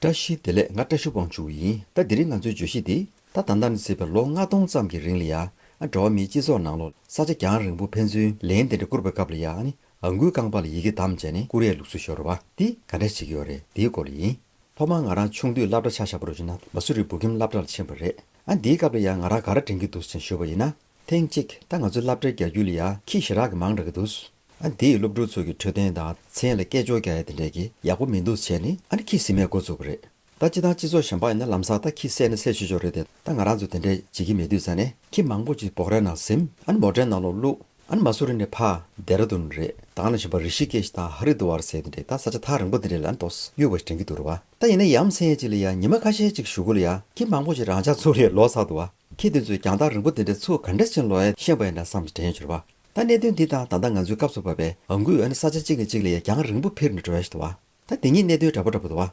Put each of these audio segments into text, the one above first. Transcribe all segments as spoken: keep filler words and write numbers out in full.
བཀྲ་ཤིས་བདེ་ལེགས། ང་བཀྲ་ཤིས་དབང་ཕྱུག་ཡིན། ད་དེ་རིང་ང་ཚོའི་བརྗོད་གཞི་འདི་ད་ད་ལྟ་ནས་བརྩིས་པའི་ལོ་ལྔ་སྟོང་ཙམ་གྱི་རིང་ལ་ཡ། ཨ་འགྲོ་བ་མིའི་སྤྱི་ཚོགས་ནང་ལོགས་ས་ཆ་རྒྱང་རིང་པོ་ཕན་ཚུན་ལན་དེ་འདྲ་བསྐུར་བའི་སྐབས་ལ་ཡ། ཨ་ནི་ཨང་ཀུའི་རྐང་པ་ལ་ཡི་གེ་བདམས་བྱས་ནས་བསྐུར་ཡས་ལུགས་སྲོལ་ཤོར་བ་འདི་ག་འདྲ་བྱེད་ཀྱི་ཡོད་རེད། འདིའི་སྐོར་ལ་ཡིན། ཐོག་མར་ང་རང་ཆུང་དུས་སློབ་གྲྭ་ཆ་བཞག་པ་རུ་བྱུང་ན་མ་སུ་རི་བོད་ཁྱིམ་སློབ་གྲྭ་ལ་ཕྱིན་པ་རེད། ཨ་འདིའི་སྐབས་ལ་ཡང་ང་རང་ག་རེ་དྲན་གྱི་འདུག་ཅེས་ཞུས་པ་ཡིན་ན། ཐེངས་གཅིག་ད་ང་ཚོའི་སློབ་གྲྭའི་རྒྱག་རྒྱུ་ལ་ཡང་ཁྱི་ཞེ་དྲག་གི་མང་དྲགས་ཀྱི་འདུག་ཨ་འདིས་སློབ་ཕྲུག་ཚོ་གི་འཕྲོད་བསྟེན་དང་མཚན་ལ་སྐད་ཅོར་རྒྱག་ཡ་དེ་འདྲས་ཀྱི་ཡག་པོ་མི་འདུག་བྱས་ནས། ཨ་ནི་ཁྱི་ཟིན་མས་འགོ་བཙུགས་པ་རེད། ད་སྤྱི་བཏང་སྤྱི་ཚོགས་གཞན་པ་ཡིན་ན་ལམ་སང་ད་ཁྱི་བསད་ན་བསད་ཆོག་ཆོག་རེད་དེ། ད་ང་རང་ཚོ་དེ་འདྲས་བྱེད་ཀྱི་མེད་དུས་ཙང་ནས་ཁྱི་མང་པོ་ཅིག་འབོག་རའི་ནང་ཟིན། ཨ་ནི་མོ་ཊའི་ནང་ལོགས་བླུགས། ཨ་ནི་མ་སུ་རི་ནས་ཕར་ལྡེ་ར་ལྡུན་རེད། ད་ག་ནང་བཞིན་པ་རི་ཤི་ཀེཤ་དང་ཧ་རི་དུ་ཝར་ཟེར་དེ་འདྲས་ད་ས་ཆ་ཐག་རིང་པོ་དེ་འདྲས་ལ་འདུག་གཡུག་པ་ཞིག་དྲན་གྱི་འདུག་རེད་བ། ད་ཡིན་ན་ཡ་མཚན་ཅིག་ལ་ཡ་ཉི་མ་ཁ་ཤས་ཅིག་གཞུག་གུ་ལ་ཡ་ཁྱི་མང་པོ་ཞིག་རང་ཅག་ཚུར་ལ་ལོག་ཚར་འདུག་བ། ཁྱི་དེ་ཚོས་རྒྱང་ཐག་རིང་པོ་དེ་འདྲས་ཚུར་ག་འདྲས་ཕྱིན་ལོག་ཡ་ཤེས་པ་ཡིན་ན་བསམ་གྱི་དྲན་ཡོད་ཀྱི་རེད་བ། ད་གནད་དོན་འདི་དང་ད་ལྟ་ང་ཚོའི་སྐབས་སུ་བབས་པའི་ཨང་ཀུའི་ཨ་ནི་ས་ཆ་གཅིག་ནས་གཅིག་ལ་ཡ་རྒྱང་རིང་པོ་འཕུར་ནས་འགྲོ་ཡ་ཞིག་འདུག་བ། ད་འདི་གཉིས་གནད་དོན་འདྲ་པོ་འདྲ་པོ་འདུག་བ།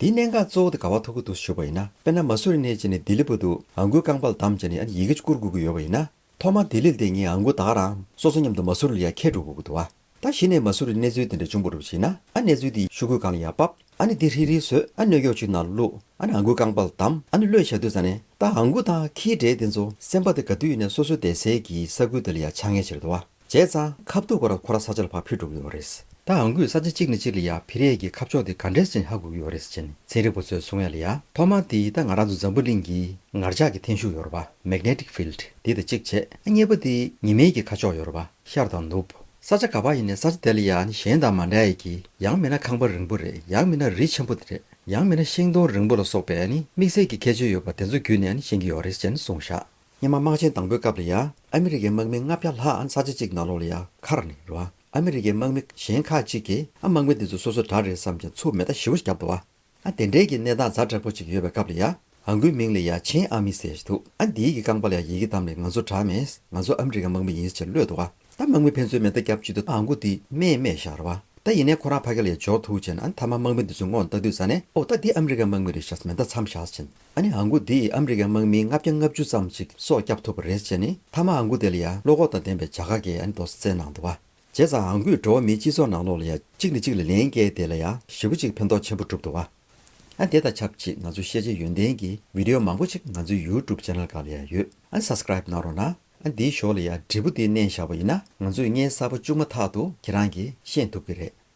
དེའི་གནད་འགག་གཙོ་བོ་དེ་ག་པར་ཐུག་གི་འདུག་ཞུས་པ་ཡིན་ན། དཔེར་ན་མ་སུ་རི་ནས་བྱས་ནས་ལྡི་ལི་བར་དུ་ཨང་ཀུའི་རྐང་པ་ལ་བདམས་བྱས་ནས་ཨ་ནི་ཡི་གེ་བསྐུར་དགོས་ཀྱི་ཡོད་པ་ཡིན་ན། ཐོག་མར་ལྡི་ལི་ལ་བསྡད་མཁན་ཨང་ཀུ་དག་རང་སོ་སོ་མཉམ་དུ་མ་སུ་རི་ལ་ཡ་འཁྱེར་འགྲོ་དགོས་ཀྱི་འདུག་བ། ད་གཞི་ནས་མ་སུ་རི་གནས་ཚུལ་དེ་འདྲ་བྱུང་བ་རུ་བྱས་ན། ཨ་གནས་ཚུལ་དེ་ཤོག་གུའི་སྒང་ལ་ཡ་ཕབ། ཨ་ནི་དེ་ཧྲིལ་ཧྲིལ་བཟོས། ཨ་སྣོད་སྐྱོགས་ཅིག་ནང་བླུགས། ཨ་ནི་ཨང་ཀུའི་རྐང་པ་ལ་བསྡམས། ཨ་ནི་གློད་བཞག་དུས་ཙ་ནས་ད་ཨང་ཀུ་དང་ཁྱིའི་འབྲས་དེ་ཚོ་སེམས་པ་དེ་ག་དུས་ཡིན་ནའི་སོ་སོའི་བསྡད་སའི་གི་ས་ཁུལ་དེ་ལ་ཡ་ཆགས་ངེས་ཆེར་འདུག་བ། བྱས་ཙང་ཁ་ཐུག་ཁོ་རང་ཁོ་རང་ས་ཆ་ལ་ཕར་འཕུར་འགྲོ་གི་ཡོད་རེད། ད་ཨང་ཀུས་ས་ཆ་གཅིག་ནས་གཅིག་ལ་ཡ་འཕུར་ཡས་ཀྱི་ཁ་ཕྱོགས་དེ་ག་འདྲས་ཅིག་ཧ་གོ་གི་ཡོད་རེད་ཟེར་ནས་ཚན་རིག་པ་ཚོས་གསུང་ཡ་ལ་ཡ། ཐོག་མ་དེ་ད་ང་རང་ཚོ་འཛམ་བུ་གླིང་གི་ངར་ལྕགས་ཀྱི་འཐེན་ཤུགས་ཡོད་རེད་བ། Magnetic Field། དེ་དང་གཅིག་བྱས། ཨ་གཉིས་པ་དེ་ཉི་མའི་གི་ཁ་ཕྱོགས་ཡོད་རེད་བ། ཤར་དང་ནུབ། ས་ཆ་ག་པར་ཡིན་ནའི་ས་ཆ་དེ་ལ་ཡ་ནི་གཞན་དང་མ་འདྲ་ཡས་ཀྱི། ཡང་མིན་ན་ཁང་པ་རིང་པོ་རེད། ཡང་མིན་ན་རི་ཆེན་པོ་དེ་རེད། ཡང་མིན་ན་ཤིང་སྡོང་རིང་པོ་ལ་སོགས་པའི་ནི་དམིགས་བསལ་གྱི་ཁྱད་ཆོས་ཡོད་པ་དེ་ཚོ་བརྒྱུད་ནས་ནི་ཤེས་ཀྱི་ཡོད་རེད་ཅེས་ནི་གསུངས་བཞག་སྔོན་མ་དམག་ཆེན་དང་པོའི་སྐབས་ལ་ཡ་ཨ་མི་རི་ཀའི་དམག་མི་ལྔ་བརྒྱ་ལྷག་ཨ་ནི་ས་ཆ་གཅིག་ནང་ལོགས་ལ་ཡ་འཁར་ནས་རེད་བ། ཨ་མི་རི་ཀའི་དམག་མི་གཞན་ཁག་ཅིག་གིས་ཨ་དམག་མི་དེ་ཚོ་སོ་སོ་དགྲ་རེད་བསམ་ཀྱང་ཚུར་མེ་མདའ་ཞེ་པོ་ཞིག་བརྒྱབ་འདུག་བ། ཨ་དེ་འདྲའི་གི་གནས་སྟངས་ཛ་དྲག་པོ་ཅིག་ཡོད་པའི་སྐབས་ལ་ཡ། ཨང་ཀུའི་མིང་ལ་ཡ་ཆིན་ཨ་མི་ཟེར་ཞིག་འདུག་ཨ་འདིའི་གི་རྐང་པ་ལ་ཡ་ཡི་གེ་བདམས་ནས་ང་ཚོ་དགྲ་མེད། ང་ཚོ་ཨ་མི་རི་ཀའི་དམག་མི་ཡིན་ཟེར་གློད་འདུག་བ། ད་དམག་མི་ཕན་ཚུན་མེ་མདའ་བརྒྱབ་བྱེད་དུས་ཨང་ཀུ་དེ་རྨས་རྨས་བཞག་རེད་བ། ད་ཡིན་ནའི་ཁོ་རང་ཕ་གི་ལ་ཡ་འབྱོར་ཐུབ་བྱས་ནས། ཨ་ནི་མཐའ་མ་དམག་མི་དེ་ཚོའི་ངོ་ལ་ལྟ་དུས་ཙ་ནས། ཨོ་ད་འདི་ཨ་མི་རི་ཀའི་དམག་མི་རེད་ཤག་མེ་མདའ་མཚམས་བཞག་ཟེར་བྱས་ནས། ཨ་ནི་ཨང་ཀུ་འདིས་ཨ་མི་རི་ཀའི་དམག་མི་ལྔ་བརྒྱ་ལྔ་བཅུ་ཙམ་ཅིག་སྲོག་བསྐྱབས་ཐུབ་པ་རེད་ཟེར་ནས། མཐའ་མ་ཨང་ཀུ་དེ་ལ་ཡ་བློ་ཁོག་དང་ལྡན་པའི་བྱ་དགའ་གས་ཨ་ནི་འདུག་སེ་བསྩལ་གནང་འདུག་བ། བྱས་ཙང་ཨང་ཀུས་འགྲོ་བ་མིའི་སྤྱི་ཚོགས་ནང་ལོགས་ལ་ཡ་གཅིག་ནས་གཅིག་ལ་ལན་བསྐྱལ་དེ་ལ་ཡ་ཞེ་པོ་ཅིག་ཕན་ཐོགས་ཆེན་པོ་བསྒྲུབས་འདུག་བ། ཨ་དེ་དང་ཆབས་ཅིག་ང་ཚོ་ཤེས་བྱའི་ཡོན་ཏན་གྱི་བི་ཌི་ཡོ་མང་པོ་ཅིག་ང་ཚོའི་ཡུ་ཊུབ་ཆེ་ནལ་སྒང་ལ་ཡ་ཡོད། ཨ་སབ་སི་ཀ་རེབ་གནང་རོགས་གནང་། ཨ་འདིའི་ཞོར་ལ་ཡ་དྲིལ་བུ་དེ་མནན་བཞག་པ་ཡིན་ན། ང་ཚོས་བརྙན་གསར་པ་བཅུག་མ་ཐག་ཏུ་ཁྱེད་རང་གིས་ཤེས་ཐུབ་ཀྱི་རེད།